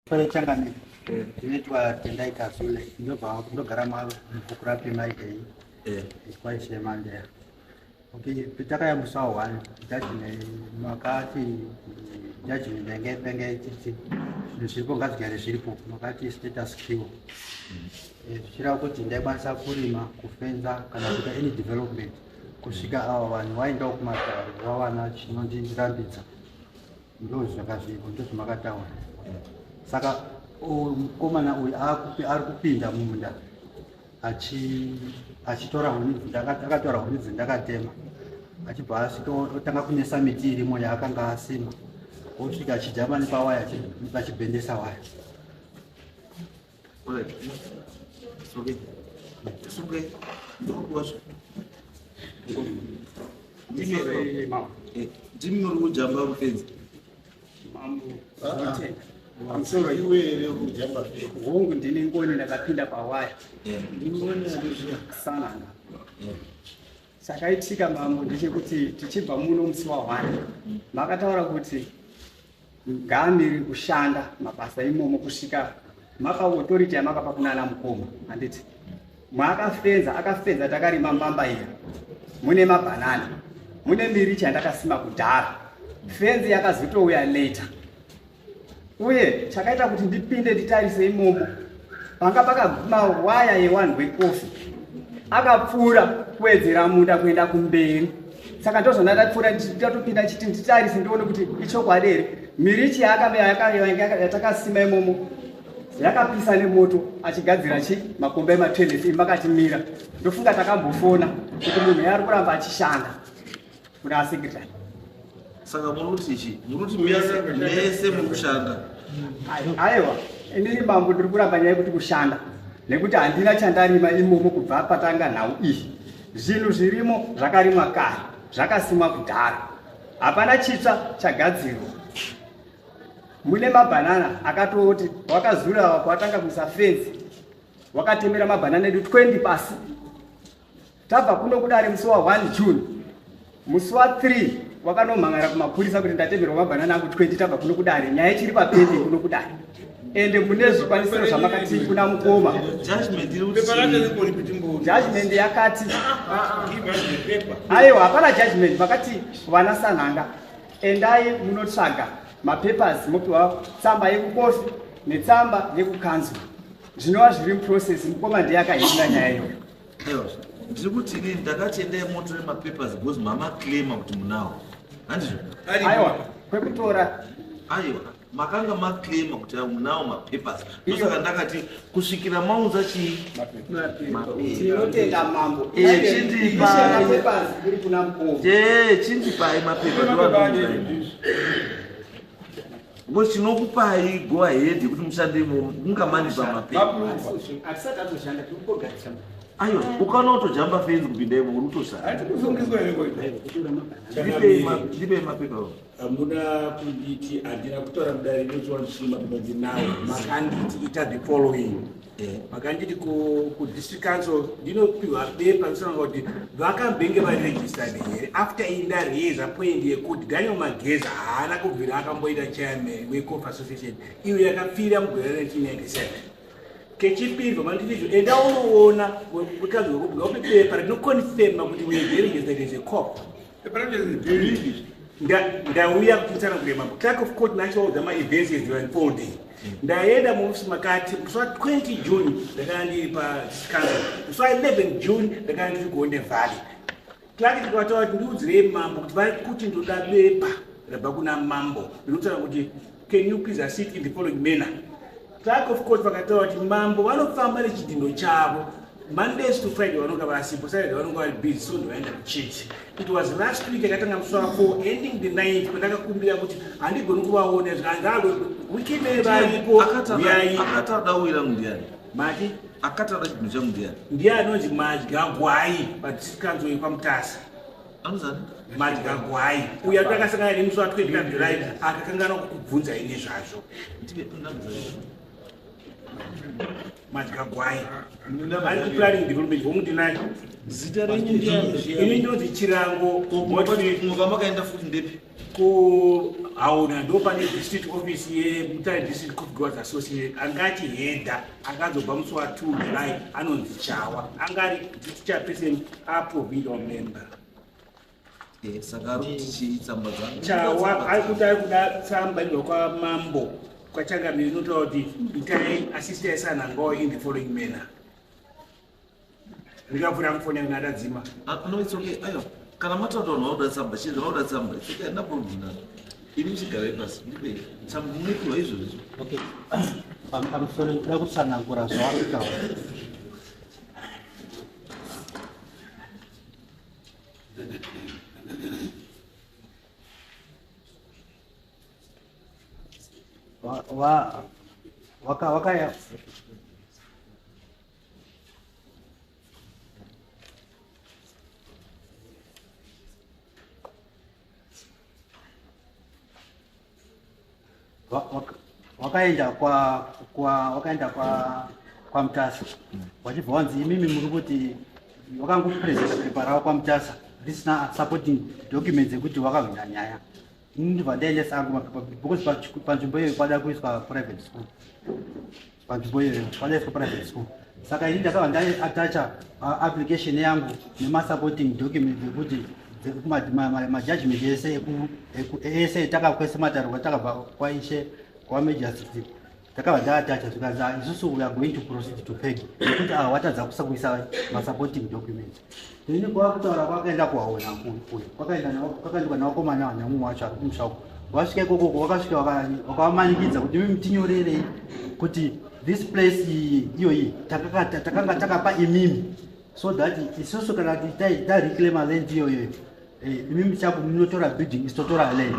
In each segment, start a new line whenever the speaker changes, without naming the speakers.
Changamire, ndinoitwa Tendai Kazule, ndinobva ndogara mubhuku raPemaidei, kwaIshe Mandela. Okay, takauya musi wa1, judgment makati judgment yange penge ichiti zvinhu zviripo ngazvigare zviripo, makati status quo, zvichireva kuti ndaikwanisa kurima, kufenza kana kuita any development kusvika ava vanhu vaendawo kumatare vawana chinondirambidza. Ndo zvakazvipo, ndo zvamakataura. Saka mukomana uyu ari kupinda mumunda achitora huni, akatora huni dzendakatema, achibva asvika otanga kunesa miti irimo yaakanga asima, osvika achijamba nepawaya, achibhendesa waya.
Alright. It's okay. It's okay. Ndinokuwazvo. Ndimi muri kujamba rufenzi?
Mambo, ndinotenda. Pamusoro
iwe here uri kujamba?
Hongu, ndine ngoni, ndakapinda pawaya sananga. Chakaitika, mambo, ndechekuti tichibva muno musi wa1, makataura kuti ngaamiri kushanda mabasa imomo kusvika mapa authority yamakapa kunana mukoma, handiti? Mwaakafenza, akafenza takarima mbambaira, mune mabhanana, mune mirichi yandakasima kudhara. Fenzi yakazotouya later. Uye chakaita kuti ndipinde nditarise imomo, panga pakaguma waya yewanhu wekofi, akapfuura kuwedzera munda kuenda kumberi. Saka ndozvandakapfuura ndatopinda chiti nditarise ndione kuti ichokwadi here. Mirichi yatakasima imomo yakapisa nemoto, achigadzira chi makomba ematoilets. Imi makatimira, ndofunga takambofona kuti munhu yaari kuramba achishanda kuna asekretary.
Saka muri kuti chi? Muri kuti mese mese muri kushanda?
Aiwa, inini mambo ndiri kuramba nyaya yekuti kushanda, nekuti handina chandarima imomo kubva patanga nhau iyi. Zvinhu zvirimo zvakarimwa kare, zvakasimwa kudhara, hapana chitsva chagadzirwa. Mune mabhanana akatoti wakazura watanga kuisa fenzi, wakatemera mabhanana edu 20 pasi. Tabva kuno kudare musi wa1 June, musi wa3 wakanomhangara kumapurisa kuti ndatemerwa mabhanana angu 20. Tabva kuno kudare, nyaya ichiri papending kuno kudare, ende mune zvikwanisiro zvamakati kuna mukoma.
Judgment iri kuti chii?
Judgment yakati, aiwa, hapana judgment. Makati vana sanhanga endai munotsvaga mapapers, mopiwa tsamba yekukofi netsamba yekukanzwa, zvinova zviri muprocess. Mukoma ndiye akahinda nyaya iyoyo.
Aiwa, ndiri kuti inini ndakati endai motore mapapers because mamaclaima kuti munawo, handizvo?
Aiwa, kwekutora.
Aiwa, makanga maclaima kuti munawo mapapers, ndosaka ndakati kusvikira maunza chii?
Tinotenda, mambo.
Chindipai.
Mapapers iri kuna mukoma.
Chindipai mapepa ndovanounzai, because tinokupai go ahead yekuti mushande imomo mungamanipa mapepa.
Hatisati tatoshanda, tiri kugadzisa.
Aiwa, ukaona utojamba fenzi kupinda imo, uri kutoshanda. Ndipei mapepa.
Hamuna kunditi, handina kutaura mudare inochiwa ndichii mapepa ndinawo. Makanditi ita the following. Makanditi kudistrict council ndinopiwa bepa risananga kuti vakambenge varegistered here, after indareza point yekuti Daniel Mageza haana kubvira akamboita chairman wecoffee association iyo yakapfira mugore ra1997. Kechipiri, pamanditizvo enda unoona wekanzuro wekubuga upe bepa rinoconfirma kuti we registered as a co-op. Ndauya kuti mambo, clerk of court nachivaudza maevents as they were unfolding. Ndaenda muofisi, makati musi wa20 June ndakanga ndiri pacouncil, musi wa11 June ndakanga ndiri kuHonde Valley. Clerk tikavataura kuti ndiudzirei mambo kuti vari kuti ndoda bepa rabva kuna mambo rinotaura kuti can you please assist in the following manner. Clerk of court vakataura kuti mambo vanofamba nechidhindo chavo, Mondays to Friday vanonga vasipo, Saturday vanonga vari busy, so ndovaenda kuchechi. It was last week, yakatanga musi wa4 ending the 9th, pandakakumbira kuti handigoni kuvaona, zvikanzi weekend varipo, uyai.
Akataura wira ndiani?
Mati?
Akataura chinhu changu ndiani?
Ndiye anonzi Madya Gwai padistrict yekwaMutasa.
Anozani?
Madya Gwai uyo atakasangana nemusi wa25 July, akakanganwa kukubvunzai nezvazvo.
Ndipe ndamuzai.
Madya Gwai ari kuplanning development, womudinayo.
Zita renyu ndiani?
Ini ndonzi Chirango.
Muka makaenda futi ndepi?
Ku Hauna ndo pane district office yeMutare District Coffee Growers Association. Anga achihedha akazobva musi wa2 July anonzi Chawa, anga ari district chairperson, aprovincial member.
Saka ari kuti chii tsamba dzangu?
Chawa ari kuti ari kuda tsamba inobva kwamambo kwachangamiri inotaura kuti itai assistai Sanangawo in the following manner. Ndikapfuura mufoni yangu ndadadzima.
Ah, no, it's okay. Ayo, kana mataura vanhu vakuda tsamba, chii vakuda tsamba, it's okay, handina problem nazvo. Ini chigarai pasi, ndipei tsamba munopiwa izvozvo.
Okay, pamusoro kuda kutsanangura zvavari kutaura. Wakaya wakaenda kwa wakaenda kwa Mutasa, wachibva wanzi imimi muri kuti wakangopresenta pepa ravo kwaMutasa risina supporting documents ekuti wakahwina nyaya. Ini ndibva ndaendesa angu mapepa because panzvimbo iyoyo kwada kuiswa private school, panzvimbo iyoyo kwada kuiswa private school. Saka ini ndakabva ndaattacha application yangu nemasupporting documents ekuti majudgment ese ese takakwese mataro kwatakabva kwaishe kwamagistrate, takabva ndaattacha. Zvikanzi, "Ah, isusu we are going to proceed to PAC nekuti ava watadza kuisa masupporting documents." Ini kwakutaura kwakaenda kuwaona uyu kwakaendwa navakomana nemumwe wacho ari kumusha uko. Wasvika ikokoko, wakasvika wakavamanikidza kuti imi tinyorerei kuti this place iyi iyoyi takanga takapa imimi so that isusu kana tareclaima land iyoyo, imimi chako munotora building, isu totora land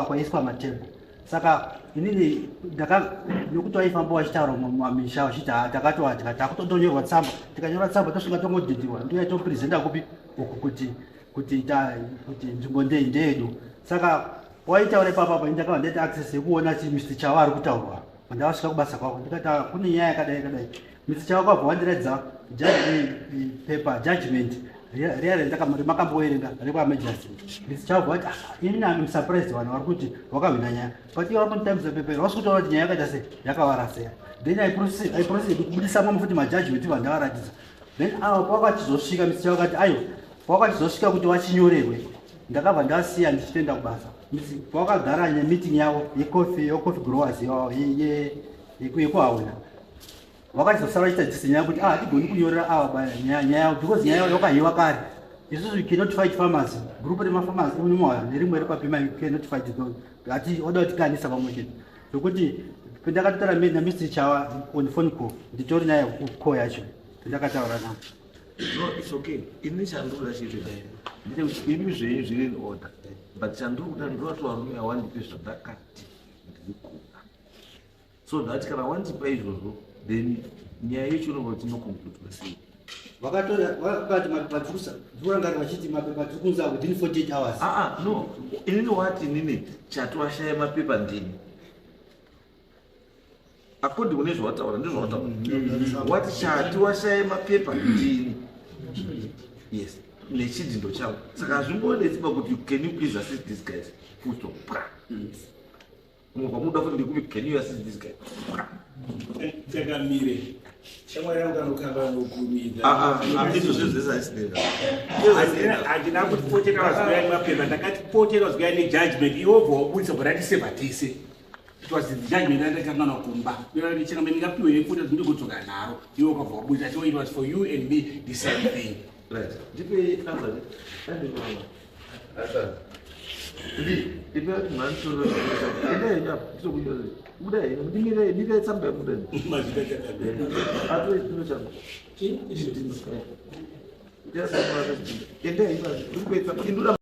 kwaiswa matable. Saka inini nekuti waifamba wachitaura mumamisha wachiti, "Ah, takatoa takutotonyorwa tsamba, tikanyora tsamba tosvika tongodhidhiwa, ndoya topresenta kupi uku kuti nzvimbo ndei ndeyedu." Saka waitaura ipapapa, ini ndakabva ndaita access yekuona chi Mr Chawa ari kutaurwa. Ndakasvika kubasa kwako ndikati, "Ah, kune nyaya yakadai yakadai." Mr Chawa kwabva wandiratidza paper judgment riya remakamboerenga rekwamagistrate. Mr Chawa bva vati, "Ah, ini am surprised vanhu vari kuti wakahwina nyaya, but ivo vari kunditambisa pepa iri, vasi kutaura kuti nyaya yakaita sei, yakavara sei." Then I proceed kubudisa mamwe futi majudgment vandavaratidza. Then ava pawakachizosvika, Mr Chawa akati aiwa, pawakachizosvika kuti wachinyorerwe, ndakabva ndasiya ndichitoenda kubasa. Pawakagara nemeeting yavo yecoffee, yecoffee growers yekuhauna, vakachizosara vachiita decision yavo kuti, ah, hatigoni kunyorera ava nyaya yavo because nyaya yavo yakahiwa kare. Isusu we cannot fight farmers, group remafarmers emunomawa nerimwe rekwapima, we cannot fight, hati oda kutikanisa pamwe chete. Zvokuti pendakatotaura naMr Chawa on phone call, nditori naye call yacho pendakataura naye.
No, it's okay. Ini chandiri kuda chete ndechekuti imi zvenyu zviri in order, but chandiri kuda ndinoti varume awandipe zvandakati ndiri kuda, so that kana wandipa izvozvo, then nyaya yacho inobva kuti inoconcludwa sei.
Vakati mapepa tikurangarira vachiti mapepa tiri kunza within 48 hours.
Aa, no, inini wati inini chati washaya mapepa ndini, according kune zvawataura, ndizvawataura, wati chati washaya mapepa ndini, yes, nechidhindo changu. Saka hazvimbonetsi pakuti can you please assist these guys, full stop, pra umwe kwamuda futi ndekuti can you assist this guy, pra.
Chakamire shamwari yangu kanokanga nokumidza.
Izvo zvezvo zvese haisindenda.
Handina kuti 48 hours kuyai mapepa, ndakati 48 hours kuyai nejudgment, iwobva wabudisa bva ratiseva tese. It was the judgment andakangana kumba chakamba ndingapiwe ne40 ndigodzoka naro, iwe ukabva wabudisa. So it was for you and me the same thing.
Right, ndipe answer, ndipe kuti mhanditora endai henyu apa, nditokunyora budai henyu, ndimire, ndire tsamba yamuda.
Mazvita chakamire.
Atore chidhindo changu. Chidhindo. Endai henyu, ndikupe tsamba indoda.